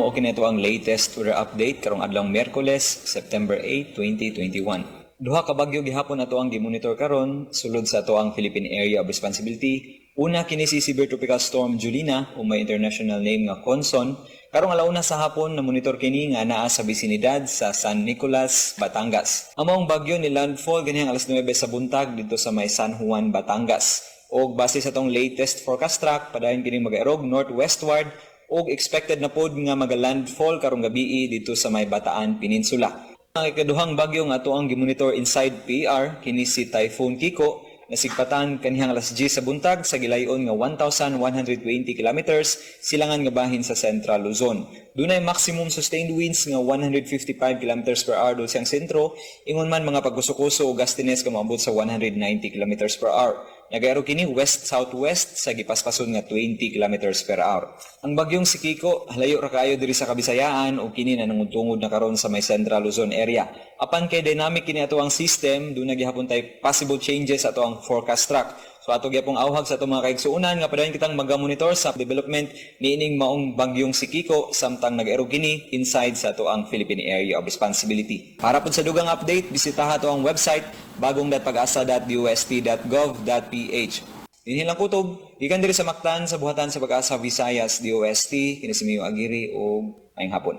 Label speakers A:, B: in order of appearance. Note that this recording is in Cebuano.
A: Mao kini ato ang latest weather update karong adlawng Miyerkules, September 8, 2021. Duha ka bagyo gihapon ato ang gimonitor karon sulod sa ato ang Philippine Area of Responsibility. Una, kini si Severe Tropical Storm Julina o may international name nga Conson. Karong alauna sa hapon na monitor kini nga naa sa bisinidad sa San Nicolas, Batangas. Ang maong bagyo ni landfall ganihang alas 9 sa buntag didto sa may San Juan, Batangas. Og base sa atong latest forecast track, padayon kini magairog northwestward og expected na pod nga maga-landfall karong gabii didto sa may Bataan Peninsula. Ang ikaduhang bagyo nga ato ang gimonitor inside PAR kini si Typhoon Kiko, nasigpatan kanihang alas 10 sa buntag sa gilayon nga 1,120 kilometers silangan nga bahin sa Central Luzon. Dunay maximum sustained winds nga 155 kilometers per hour dul siyang sentro, ingon man mga pagkuso-kuso o gustiness nga moabot sa 190 kilometers per hour. Nagaero kini west-southwest sa gipaspason nga 20 kilometers per hour. Ang bagyong si Kiko layo ra kaayo diri sa Kabisayaan ug kini nanungod-tungod na karon sa may Central Luzon area. Apan kay dynamic kini ato ang system, duna gihapon tay possible changes ato ang forecast track. So ato gyapong auhag sa atong mga kaigsuonan nga padayon kitang maga-monitor sa development niining maong bagyong si Kiko samtang nag-ero kini inside sa ato ang Philippine Area of Responsibility. Para pud sa dugang update, bisitaha ato ang website bagong.pagasa.dost.gov.ph. Dinhi lang kutob, gikan diri sa Mactan sa buhatan sa Pag-asa Visayas DOST, kini si Mio Aguirre ug maayong hapon.